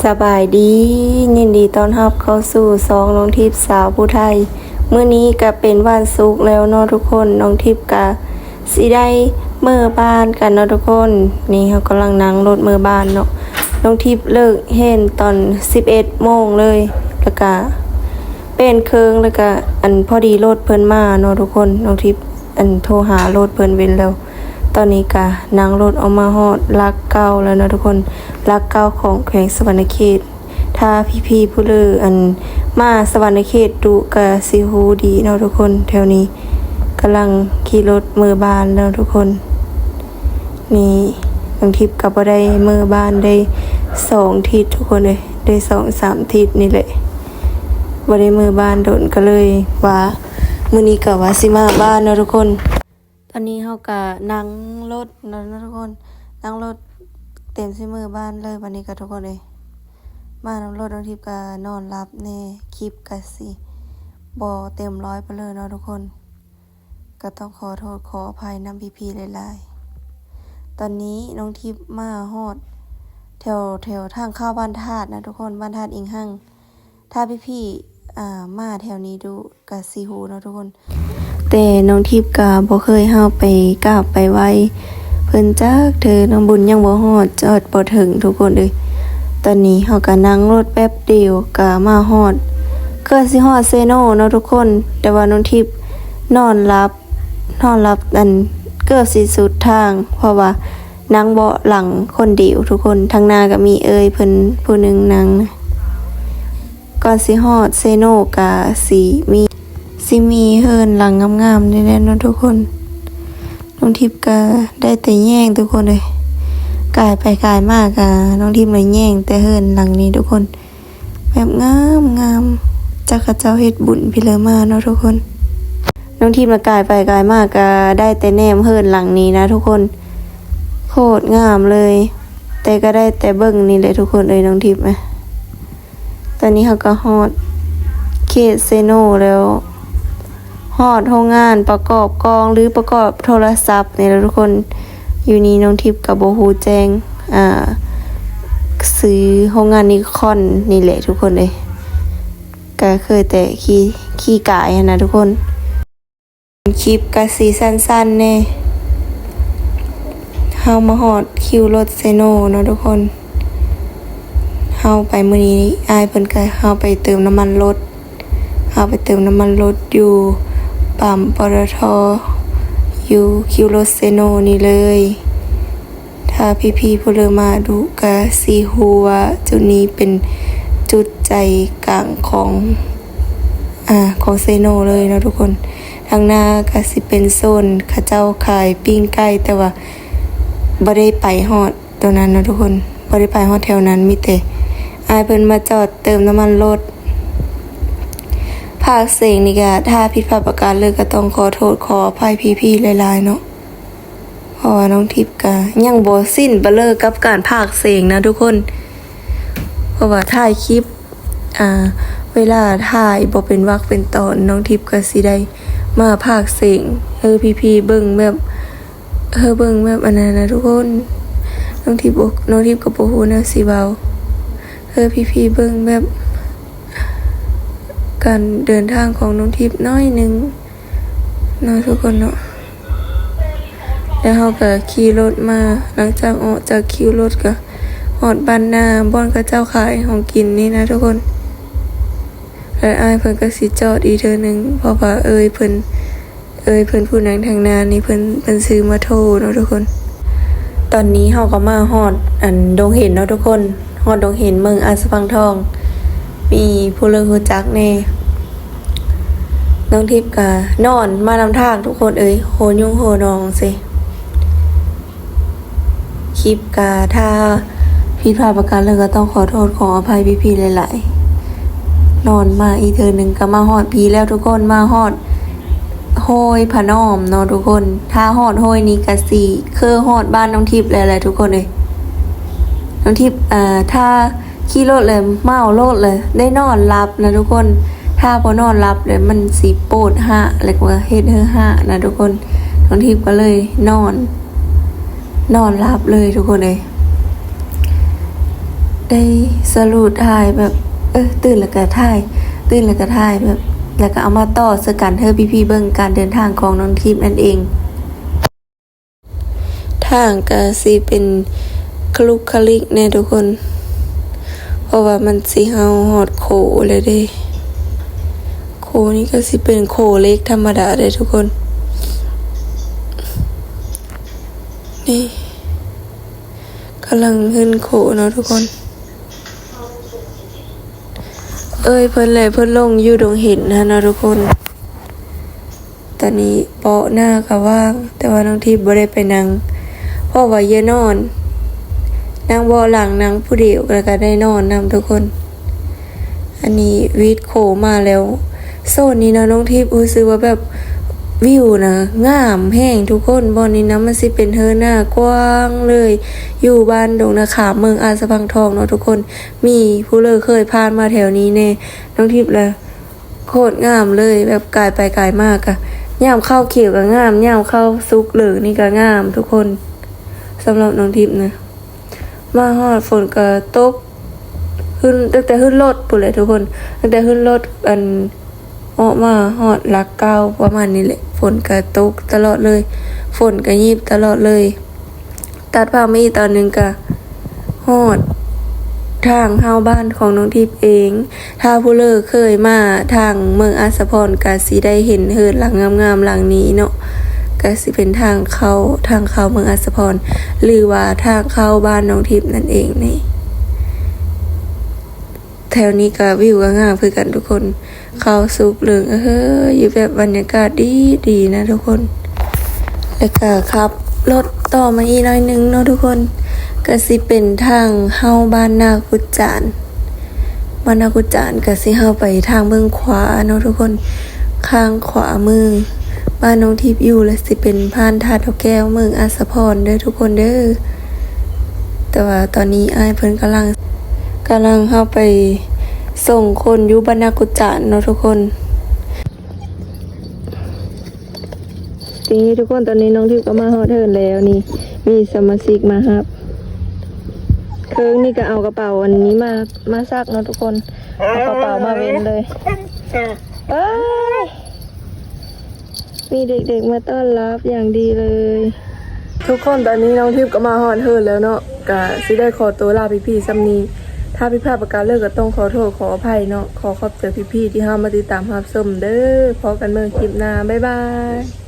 ສະບາຍດີ ຍິນດີຕ້ອນຮັບເຂົ້າສູ່ຊ່ອງນ້ອງທິບສາວຜູ້ໄທ. ມື້ນີ້ກະເປັນວັນສຸກແລ້ວເນາະທຸກຄົນ, ນ້ອງທິບກະຊິໄດ້ເມືອບ້ານກັນເນາະທຸກຄົນ. ນີ້ເຮົາກຳລັງນັ່ງລົດເມືອບ້ານເນາະ. ນ້ອງທິບເລີກຮຽນຕອນສິບເອັດໂມງເລີຍ ແລ້ວກະແປດໂມງເຄິ່ງ ແລ້ວກະອັນ ພໍດີລົດເພິ່ນມາເນາະທຸກຄົນ. ນ້ອງທິບອັນ ໂທຫາລົດເພິ່ນເວັນແລ້ວ. ຕອນນີ້ກະນັ່ງລົດອອກມາຮອດຫຼັກເກົ້າແລ້ວເນາະທຸກຄົນ, ຫຼັກເກົ້າຂອງແຂວງສະຫວັນນະເຂດ. ຖ້າພີ່ໆຜູ້ເລີ ອັນ ມາສະຫວັນນະເຂດດຸກະຊິຮູ້ດີເນາະທຸກຄົນ. ແຖວນີ້ກຳລັງຂີ່ລົດເມືອບ້ານເນາະທຸກຄົນ. ນີ້ນ້ອງທິບກະບໍ່ໄດ້ເມືອບ້ານໄດ້ສອງທິດທຸກຄົນເອີຍ, ໄດ້ສອງສາມທິດນີ້ແຫຼະ ບໍ່ໄດ້ເມືອບ້ານດົນ, ກະເລີຍວ່າມື້ນີ້ກະວ່າຊິມາບ້ານເນາະທຸກຄົນ. ຕອນນີ້ເຮົາກະນັ່ງລົດແລ້ວເນາະທຸກຄົນ, ນັ່ງລົດເຕັມຊິເມືອບ້ານເລີຍບາດນີ້ກະທຸກຄົນເອີຍ. ມານຳລົດນ້ອງທິບກະນອນຫຼັບແດ່, ຄລິບກະຊິບໍ່ເຕັມຮ້ອຍປານໃດເນາະທຸກຄົນ. ກະຕ້ອງຂໍໂທດຂໍອະໄພນຳພີ່ໆຫຼາຍໆ. ຕອນນີ້ນ້ອງທິບມາຮອດແຖວ ແຖວທາງເຂົ້າບ້ານທາດນະທຸກຄົນ, ບ້ານທາດອີງຮັງ. ຖ້າພີ່ໆ ອ່າ ມາແຖວນີ້ດຸກະຊິຮູ້ເນາະທຸກຄົນ, ແຕ່ນ້ອງທິບກະບໍ່ເຄີຍເຂົ້າໄປກາບໄປໄຫວ້ເພິ່ນຈັກເທື່ອເນາະ, ບຸນຍັງບໍ່ຮອດ ຈອດບໍ່ເຖິງທຸກຄົນເອີຍ. ຕອນນີ້ເຮົາກະນັ່ງລົດແປັບດຽວກະມາຮອດ ເກືອບຊິຮອດເຊໂນເນາະທຸກຄົນ, ແຕ່ວ່ານ້ອງທິບນອນຫຼັບ ນອນຫຼັບອັນ ເກືອບຊິສຸດທາງ ເພາະວ່ານັ່ງເບາະຫຼັງຄົນດຽວທຸກຄົນ, ທາງໜ້າກະມີເອື້ອຍເພິ່ນຜູ້ໜຶ່ງນັ່ງ. ກ່ອນຊິຮອດເຊໂນກະຊິມີ ຊິມີເຮືອນຫຼັງງາມໆນີ້ແຫຼະເນາະທຸກຄົນ. ນ້ອງທິບກະໄດ້ແຕ່ແຍງທຸກຄົນເອີຍ, ກາຍໄປກາຍມາກະນ້ອງທິບລະແຍງແຕ່ເຮືອນຫຼັງນີ້ທຸກຄົນ. ແບບງາມໆ ຈັກເຂົາເຈົ້າເຮັດບຸນພີ້ເລີມາເນາະທຸກຄົນ. ນ້ອງທິບນະກາຍໄປກາຍມາກະໄດ້ແຕ່ແນມເຮືອນຫຼັງນີ້ນະທຸກຄົນ, ໂຄດງາມເລີຍ, ແຕ່ກະໄດ້ແຕ່ເບິ່ງນີ້ແຫຼະທຸກຄົນເອີຍ ນ້ອງທິບນະ. ຕອນນີ້ເຮົາກະຮອດເຂດເຊໂນແລ້ວ. ຮອດໂຮງງານປະກອບກ້ອງ ຫຼື ປະກອບໂທລະສັບນີ້ແຫຼະທຸກຄົນ. ຢູ່ນີ້ນ້ອງທິບກະບໍ່ຮູ້ແຈ້ງ ອ່າ ຊື່ໂຮງງານນິຄອນນີ້ແຫຼະທຸກຄົນເອີຍ, ກະເຄີຍແຕ່ຂີ່ ຂີ່ກາຍຫັ້ນນະທຸກຄົນ. ຄລິບກະຊິສັ້ນໆແດ່, ເຮົາມາຮອດຄິວລົດເຊໂນເນາະທຸກຄົນ. ເຮົາໄປມື້ນີ້ ອ້າຍເພິ່ນກະ ເຮົາໄປເຕີມນ້ຳມັນລົດ ເຮົາໄປເຕີມນ້ຳມັນລົດຢູ່ປ້ຳ ປຕທ ຢູ່ຄິວລົດເຊໂນນີ້ເລີຍ. ຖ້າພີ່ໆຜູ້ເລີມາດຸກະຊິຮູ້ວ່າຈຸດນີ້ເປັນຈຸດໃຈກາງຂອງ ອ່າ ຂອງເຊໂນເລີຍເນາະທຸກຄົນ. ທາງໜ້າກະຊິເປັນໂຊນເຂົາເຈົ້າຂາຍປີ້ງໄກ່ ແຕ່ວ່າບໍ່ໄດ້ໄປຮອດ ໂຕນັ້ນເນາະທຸກຄົນ, ບໍ່ໄດ້ໄປຮອດແຖວນັ້ນ, ມີແຕ່ອ້າຍເພິ່ນມາຈອດເຕີມນ້ຳມັນລົດ. ພາກສຽງນີ້ກະ ຖ້າຜິດພາດປະການໃດກະຕ້ອງຂໍໂທດຂໍອະໄພພີ່ໆຫຼາຍໆເນາະ, ເພາະວ່ານ້ອງທິບກະຍັງບໍ່ຊິນປານໃດກັບການພາກສຽງນະທຸກຄົນ. ເພາະວ່າຖ່າຍຄລິບ ອ່າ ເວລາຖ່າຍບໍ່ເປັນວັກເປັນຕອນ ນ້ອງທິບກະຊິໄດ້ມາພາກສຽງໃຫ້ພີ່ໆເບິ່ງແບບ ເອີ ເບິ່ງແບບອັນນັ້ນນະທຸກຄົນ. ນ້ອງທິບບໍ່ ນ້ອງທິບກະບໍ່ຮູ້ແນວຊິເວົ້າ ເອີ ພີ່ໆເບິ່ງແບບການເດີນທາງຂອງນ້ອງທິບໜ້ອຍໜຶ່ງເນາະທຸກຄົນເນາະ. ແລ້ວເຮົາກະຂີ່ລົດມາ, ຫຼັງຈາກອອກຈາກຄິວລົດກະຮອດບ້ານນາ ບ່ອນເຂົາເຈົ້າຂາຍຂອງກິນນີ້ນະທຸກຄົນ. ແລ້ວອ້າຍເພິ່ນກະຊິຈອດອີກເທື່ອໜຶ່ງ ເພາະວ່າເອື້ອຍເພິ່ນ ເອື້ອຍເພິ່ນຜູ້ນັ່ງທາງໜ້ານີ້ ເພິ່ນ ເພິ່ນຊື່ມາໂທເນາະທຸກຄົນ. ຕອນນີ້ເຮົາກະມາຮອດອັນດົງເຫັນເນາະທຸກຄົນ, ຮອດດົງເຫັນເມືອງອາດສະພັງທອງ, ມີຜູ້ເລີຮູ້ຈັກແດ່. ນ້ອງທິບກະນອນມານຳທາງທຸກຄົນເອີຍ, ໂຫຍຸງໂຫນອງເຊ. ຄລິບກະຖ້າຜິດພາດປະການໃດກະຕ້ອງຂໍໂທດຂໍອະໄພພີ່ໆຫຼາຍໆ. ນອນມາອີກເທື່ອໜຶ່ງກະມາຮອດພີ້ແລ້ວທຸກຄົນ, ມາຮອດຫ້ວຍພະນອມເນາະທຸກຄົນ. ຖ້າຮອດຫ້ວຍນີ້ກະຊິຄືຮອດບ້ານນ້ອງທິບແລ້ວແຫຼະທຸກຄົນເອີຍ. ນ້ອງທິບ ເອີ ຖ້າ ຂີ່ລົດແລ້ວເມົາລົດເລີຍ ໄດ້ນອນຫຼັບນະທຸກຄົນ. ຖ້າບໍ່ນອນຫຼັບແລ້ວມັນຊິໂປດຮະ ແລ້ວກະເຮັດໃຫ້ຮະນະທຸກຄົນ. ນ້ອງທິບກະເລີຍນອນ ນອນຫຼັບເລີຍທຸກຄົນເອີຍ. ໄດ້ສະຫຼຸຖ່າຍແບບ ເອີ ຕື່ນແລ້ວກະຖ່າຍ ຕື່ນແລ້ວກະຖ່າຍແບບ ແລ້ວກະເອົາມາຕໍ່ໃສ່ກັນໃຫ້ພີ່ໆເບິ່ງການເດີນທາງຂອງນ້ອງທິບນັ້ນເອງ. ທາງກະຊິເປັນຂະລຸກຂະລິກແດ່ທຸກຄົນ ເພາະວ່າມັນຊິເຫົາຮອດໂຄແລ້ວເດ້. ໂຄນີ້ກະຊິເປັນໂຄເຫຼັກທຳມະດາເດ້ທຸກຄົນ. ນີ້ ກຳລັງຂຶ້ນໂຄເນາະທຸກຄົນ. ເອີຍເພິ່ນແຫຼະ ເພິ່ນລົງຢູ່ດົງເຫັນຫັ້ນເນາະທຸກຄົນ. ຕອນນີ້ເບາະໜ້າກະວ່າງ ແຕ່ວ່ານ້ອງທິບບໍ່ໄດ້ໄປນັ່ງ ເພາະວ່າຢາກນອນ ນັ່ງເບາະຫຼັງ ນັ່ງຜູ້ດຽວ ແລ້ວກະໄດ້ນອນນຳທຸກຄົນ. ອັນນີ້ວີດໂຄມາແລ້ວ. ໂຊນນີ້ນະ ນ້ອງທິບຮູ້ສຶກວ່າແບບວິວນະງາມແຮງທຸກຄົນ. ບ່ອນນີ້ນະ ມັນຊິເປັນເທິງນາກວ້າງເລີຍ ຢູ່ບ້ານດົງນາຂາມ ເມືອງອາດສະພັງທອງເນາະທຸກຄົນ. ມີຜູ້ເລີເຄີຍຜ່ານມາແຖວນີ້ແດ່? ນ້ອງທິບລະ ໂຄດງາມເລີຍ ແບບກາຍໄປກາຍມາກະ ຍາມເຂົ້າຂຽວກະງາມ ຍາມເຂົ້າສຸກເຫຼີງນີ້ກະງາມທຸກຄົນ. ສຳລັບນ້ອງທິບນະ ມາຮອດຝົນກະຕົກ ຂຶ້ນ ຕັ້ງແຕ່ຂຶ້ນລົດພຸ້ນແຫຼະທຸກຄົນ. ຕັ້ງແຕ່ຂຶ້ນລົດ ອັນ ອອກມາຮອດຫຼັກເກົ້າປະມານນີ້ແຫຼະ ຝົນກະຕົກຕະຫຼອດເລີຍ ຝົນກະຫຍິບຕະຫຼອດເລີຍ. ຕັດພາບມາອີກຕອນໜຶ່ງກະຮອດທາງເຂົ້າບ້ານຂອງນ້ອງທິບເອງ. ຖ້າຜູ້ເລີເຄີຍມາທາງເມືອງອາດສະພອນກະຊິໄດ້ເຫັນເຮືອນຫຼັງງາມໆຫຼັງນີ້ເນາະ. ກະຊິເປັນທາງເຂົ້າ ທາງເຂົ້າເມືອງອາດສະພອນ ຫຼືວ່າທາງເຂົ້າບ້ານນ້ອງທິບນັ້ນເອງນີ້. ແຖວນີ້ກະວິວກະງາມຄືກັນທຸກຄົນ. ເຂົ້າສຸກເລິງ ເອີ ຢູ່ແບບບັນຍາກາດດີໆນະທຸກຄົນ. ແລ້ວກະຂັບລົດຕໍ່ມາອີກໜ້ອຍໜຶ່ງເນາະທຸກຄົນ ກະຊິເປັນທາງເຂົ້າບ້ານນາກຸດຈານ. ບ້ານນາກຸດຈານກະຊິເຂົ້າໄປທາງເບື້ອງຂວາເນາະທຸກຄົນ ຂ້າງຂວາມືບ້ານນ້ອງທິບຢູ່ ແລະ ຊິເປັນຜ່ານທ່າດອກແກ້ວ ເມືອງອາດສະພອນເດີທຸກຄົນເດີ. ແຕ່ວ່າຕອນນີ້ອ້າຍເພິ່ນກຳລັງ ກຳລັງເຂົ້າໄປສົ່ງຄົນຢູ່ບ້ານນາກຸດຈານເນາະທຸກຄົນ. ນີ້ທຸກຄົນ ຕອນນີ້ນ້ອງທິບກະມາຮອດເຮືອນແລ້ວນີ້ ມີສະມາຊິກມາຮັບ. ເຄິ່ງນີ້ກະເອົາກະເປົາອັນນີ້ມາ ມາຊັກເນາະທຸກຄົນ ເອົາກະເປົາມາເວັນເລີຍ. ເອີຍ ມີເດັກໆມາຕ້ອນຮັບຢ່າງດີເລີຍ. ທຸກຄົນ ຕອນນີ້ນ້ອງທິບກະມາຮອດເຮືອນແລ້ວເນາະ ກະຊິໄດ້ຂໍຕົວລາພີ່ໆສ່ຳນີ້. ຖ້າຜິດພາດປະການໃດກະຕ້ອງຂໍໂທດຂໍອະໄພເນາະ. ຂໍຂອບໃຈພີ່ໆທີ່ເຂົ້າມາຕິດຕາມຮັບຊົມເດີ. ພໍ້ກັນໃໝ່ຄລິບໜ້າ ບາຍບາຍ.